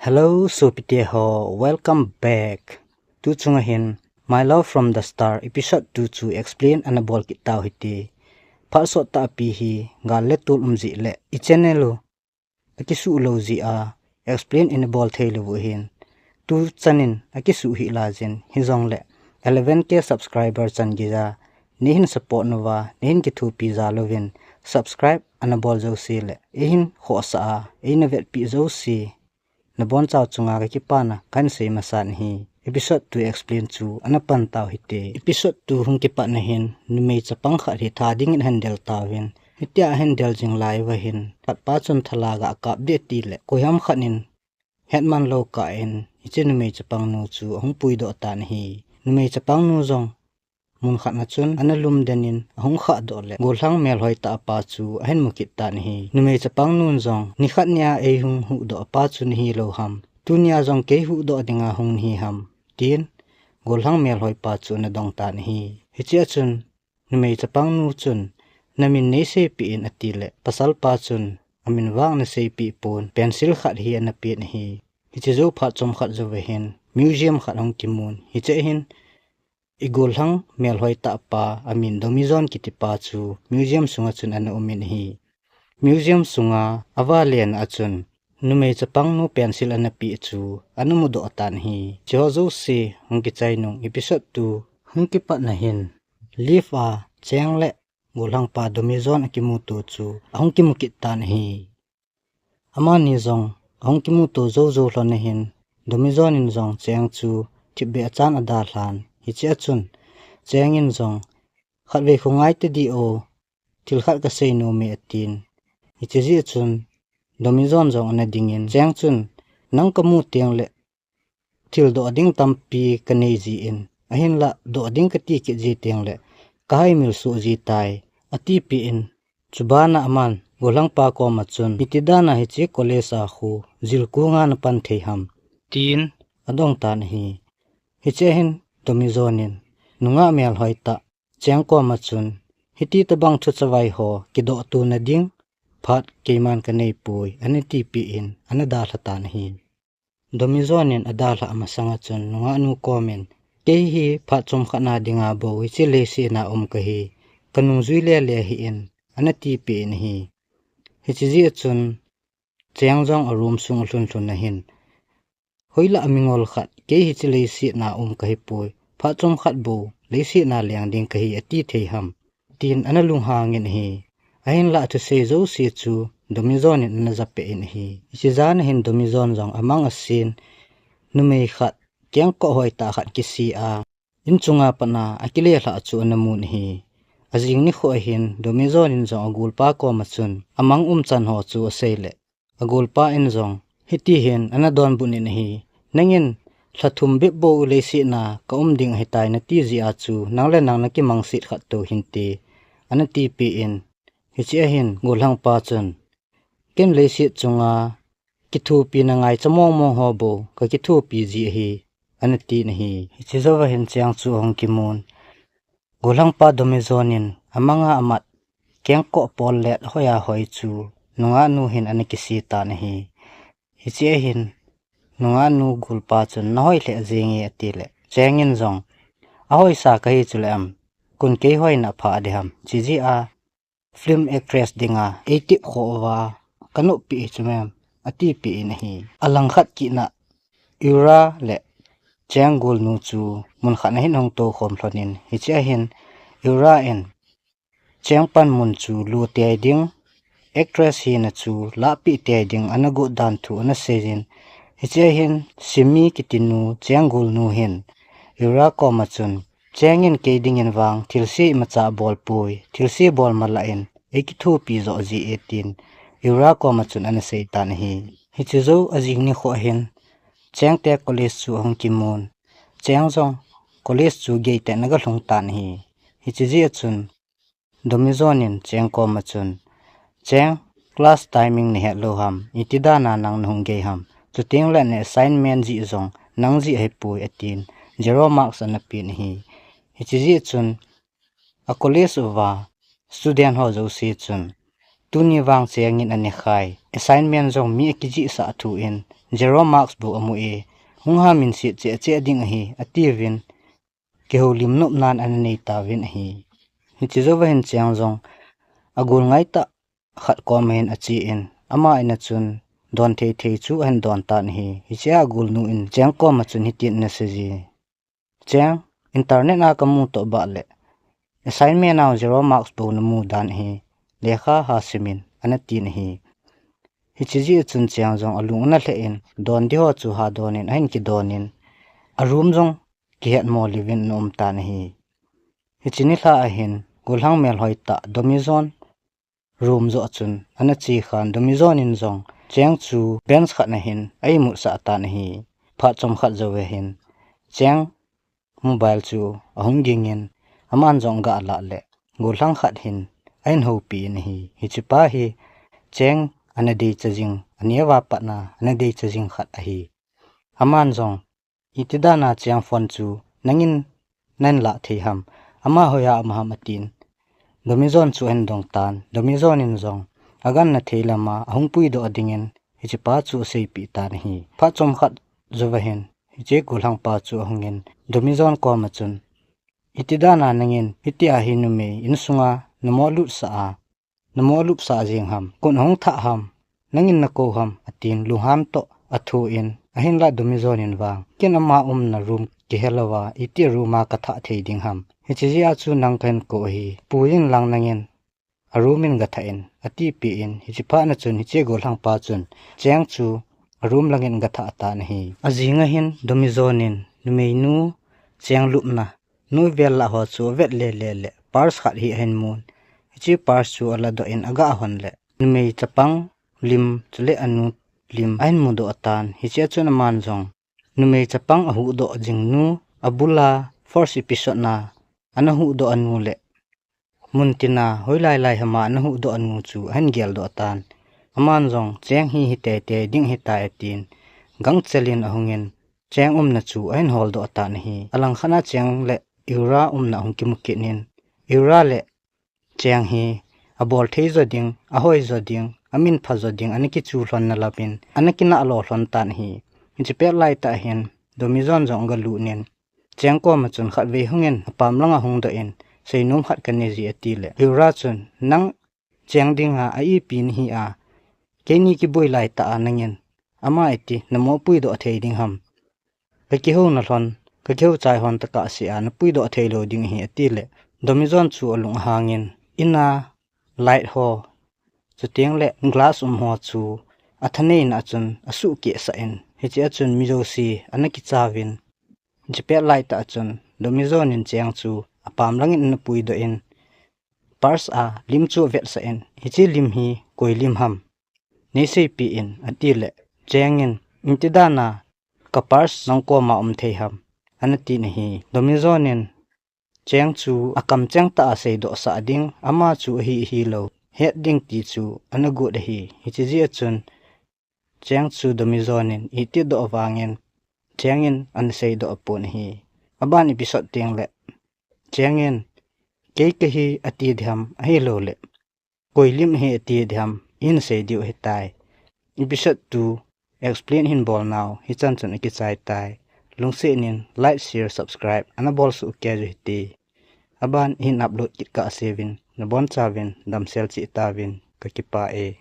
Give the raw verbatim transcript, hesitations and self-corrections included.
Hello, sopite ho, welcome back. Tu chunga hin, My Love from the Star episode two chu explain ana bol kit tau hite. Phat sot tahpi hi, gal le tul um jeh le, i channel u akisuh lou jeh a, explain ina bol thei lou u hin. Tu chanin akisuh hih laijin, hijongle eleven K subscriber chan geija, neihin support nauva, neihin kithopi jal uvin, subscribe ana bol jouse le, eihin khohsah a, eina vetpi jouse, nabonchau chunga kakipana kahin sei masa nahi. Episode two explain chu ana pan tau hite. Episode two hung kipatna hin, numei chapang khat hi tha dingin ahin del tauvin. Hitia ahin del jing lai uva hin, khatpa chun thala gakap ding ati le, koiham khat in hetman lou kah in, hiche numei chapang nu chu ahung puidoh tan ahi. Numei chapang nu jong, mun khatna chun ana lumden in ahung khahdoh le, gollhang melhoi tah pa chu ahin mu kit tan ahi. Numei chapang nun jong, nikhat nia eihung huhdoh pa chu nahilou ham, tunia jong kei huhdoh dinga hung nahi ham, tin, gollhang melhoi pa chu ana dong tan ahi. Hichea chun, numei chapang nu chun, namin neiseipeh in ati le, pasal pa chun, amin vang ana seipeh pon, pencil khat hi ana pen ahi. Hiche jou phat chomkhat jouva hin, museum khat ahung kimun, hichea hin, i gollhang melhoi tah pa, amin Domi John kiti pa chu, museum sunga chun ana umin ahi. Museum sunga, avalen a chun, numei chapang nu pencil ana peh chu, ana mudoh tan ahi. Hicheho jouse, hung kichai nung episode two hung kipatna hin, lift a, Cheng le gollhang pa Domi John akimuto chu, ahung kimu kit tan ahi. Amani jong, ahung kimuto jou jou lhon ahin, Domi John in jong Cheng chu thipbeh a chan adalhan. Hichea chun, Cheng in jong, khatvei khu ngai tadih o, thil khat kasei nom e atin. Hiche jeh chun, Domi John jong ana dingin, Cheng chun, nang kamu teng le, thil doh ding tampi kanei jin, ahinlah doh ding kati kit ji teng le, kahaimil soh ji tai, atipeh in, chubana aman, gollhang pa koma chun, iti dana hiche college a khu, jil kunga napan thei ham, tin, adong tan ahi. Hichea hin, Domi John in, nungah melhoi tah, Cheng koma chun, hiti tabang thuchavai ho, kidoh tona ding, phat keiman kanei poi, ana tipeh in, ana dalha tan ahi. Domi John in adalhah masanga chun nungahnu komin, kei hi phat chomkhat na dinga bou hiche leiset a um kahi, kanungjui lele hih in, ana tipeh in ahi. Hiche jeh a chun, Cheng jong a room sung alhun lhun ahin, hoilah mingol khat, kei hiche leiset a um kahipoi, phat chomkhat bou, leiset a leng ding kahi ati thei ham, tin ana lunghangin ahi. Ahinlah thusei jouse chu Domi John in ana japeh in ahi. Hiche jan a hin Domi John jong amang asen, numei khat, kengkoh hoitah khat kisih a, in chunga pat a akile lhah chu ana mun ahi. Ajing nikho a hin Domi John in jong agolpa koma chun amang umchan ho chu asei le, agolpa in jong hiti hin ana donbut in ahi. Nangin lha thum bep bou leiset a ka um ding ahitai nati jeh a chu nang le nang nakimangset khat tou hinte, ana tipeh in, hichea hin gollhang pa chun, ken leiset chunga kithopina ngaicha mong mong ho bou kakithopi ji ahi, ana tin ahi. Hiche jouva hin Cheng chu ahung kimun. Gollhang pa Domi John in amanga amat kengkoh pol let hoiya hoi chu nungahnu hin ana kisih tan ahi. Hichea hin nungahnu golpa chun nahoi lheh jenge ati le, Cheng in jong ahoisa kahi chule am, kon kei hoina apha ding ham, hiche jeh a film actress dinga eitep khoh uva kanoppi chu mem, atipeh in ahi. Alangkhat kit a Yura le Cheng golnu chu mun khat a hin ahung toukhom lhon in, hichea hin Yura in Cheng panmun chu lut tei ding, actress hina chu lahpeh tei ding ana got dan thu ana seiyin, hichea hin Simi kiti nu, Cheng golnu hin Yura koma chun, Cheng in kei dingin vang thilse imacha abol poi, thilse bol malah in eikithopi joh ji e, tin Yura koma chun ana sei tan ahi. Hiche jou ajing nikho hin Cheng te college chu ahung kimun. Cheng jong college chu gei tah in aga lhung tan ahi. Hiche jeh a chun Domi John in Cheng koma chun, Cheng, class timing nahet lou ham, iti dan a nang nahung gei ham, chuteng le na assignment jih jong nang jih ahipoi, atin, zero marks ana pen ahi. Hiche jeh chun a college uva student ho jouse chun, tuni vang Cheng in ane khai, assignment jong mi akijihsah thu in, zero marks bou amu e, hung ha min sit cheh cheh ding ahi, atiuvin, kihoulim nopnan ana nei tauvin ahi. Hiche jouva hin Cheng jong agol ngaitah khat koma hin achen, ama in a chun don thei thei chu ahin don tan ahi. Hichea agolnu in Cheng koma chun hitin ana seije, Cheng, internet a kamu toh bah le assignment a zero marks bou namu dan ahi, lekha ha simin, ana tin ahi. Hiche jeh a chun Cheng jong alung ana lheh in, don ding ho chu ha donin ahin kidonin, a room jong kihet mo liuvin ana um tan ahi. Hiche nilhah a hin, gollhang melhoi tah Domijon room joh chun ana che khan, Domijon in jong Cheng chu bench khat na hin a imut sah tan ahi. Phat chomkhat jouva hin Cheng mobile chu ahung ging in, aman jong aga lah le gollhang khat hin ahin houpi in ahi. Hichepa hi Cheng ana deicha jing, aneo a pat na ana deicha jing khat ahi. Aman jong, iti dan a Cheng phone chu nangin nahin lah thei ham, ama hoiya um ham, atin, Domijon chu ahin dong tan. Domijon in jong aganna thei lama ahung puidoh dingin hichepa chu aseipeh tan ahi. Phat chomkhat jouva hin hiche gollhangpa chu ahungin, Domijon koma chun, iti dan a nangin hitia hi numei insunga namo lutsah a, namo lupsah jeng ham, koin ahung thah ham, nangin nakou ham, atin, lunghan toh athu in, ahinlah Domijon in vang, ken ama umna room kihe louva, iti room a kathah thei ding ham. Hiche jeh a chu nang kahin kou ahi, pui in lang nangin a room in gathah in, atipeh in, hichephat na chun hiche gollhangpa chun Cheng chu a room langin agathah tan ahi. Ajing a hin Domijon in numeinu Cheng lupna noivel lah ho chu avet le le le purse khat hi ahin mun. Hiche purse chu aladoh in aga hon le numei chapang lim chule anu lim ahin mudoh tan. Hichea chun aman jong numei chapang ahuhdoh jing nu, abula first episode na ana huhdoh anu le muntina hoilai lai hama ana huhdoh anu chu ahin geldoh tan. Aman jong Cheng hi hitei tei ding ahitai, atin, gangchel in ahungin Cheng umna chu ahin holdoh tan ahi. Alangkhat a Cheng le Yura umna ahung kimu kit in, Yura le Cheng hi abol thei jo ding, ahoi jo ding, amin pha jo ding ana kichu lhon na lam in ana kinah lo lhon tan ahi. Hiche pet laitah hin Domijon jong aga lut in, Cheng koma chun khatvei hungin apam langa hungdoh in, seinom khat kanei je, ati le Yura chun, nang Cheng dinga a ipi nahi a, keini kiboi laitah a nangin ama iti namo puidoh thei ding ham. Kakihou na lhon, kakihou chai lhon tokah sea napuidoh thei lou ding ahi, ati le Domijon chu alung ahangin, ina light ho, chuteng le glass um ho chu athaneina a chun asuhkeh sah in, hichea chun mi jouse ana kichauvin, hiche pet laitah a chun Domijon in Cheng chu apam langin ana puidoh in, purse a lim chu avetsah in, hiche lim hi koi lim ham, neiseipeh in, ati le Cheng in, iti dan a ka purse nang koma um thei ham, ana tin ahi. Domijon in Cheng chu akamcheng tah a seidoh sah ding, ama chu ahi ahilou het ding ti chu ana got ahi. Hiche jeh a chun Cheng chu Domijon in iti doh vangin Cheng in ana seidoh pon ahi. Aban episode teng le Cheng in, kei kahi ati ding ham, ahilou le koi lim ahi ati ding ham, ihin sei diu ahitai. Episode two explain hin bol nau hichan chun akichai tai. Lungset in like, share, subscribe ana bol soh kei u hite. Aban hin upload kit kah seuvin, nabonchauvin damsel cheh tauvin, kakipah e.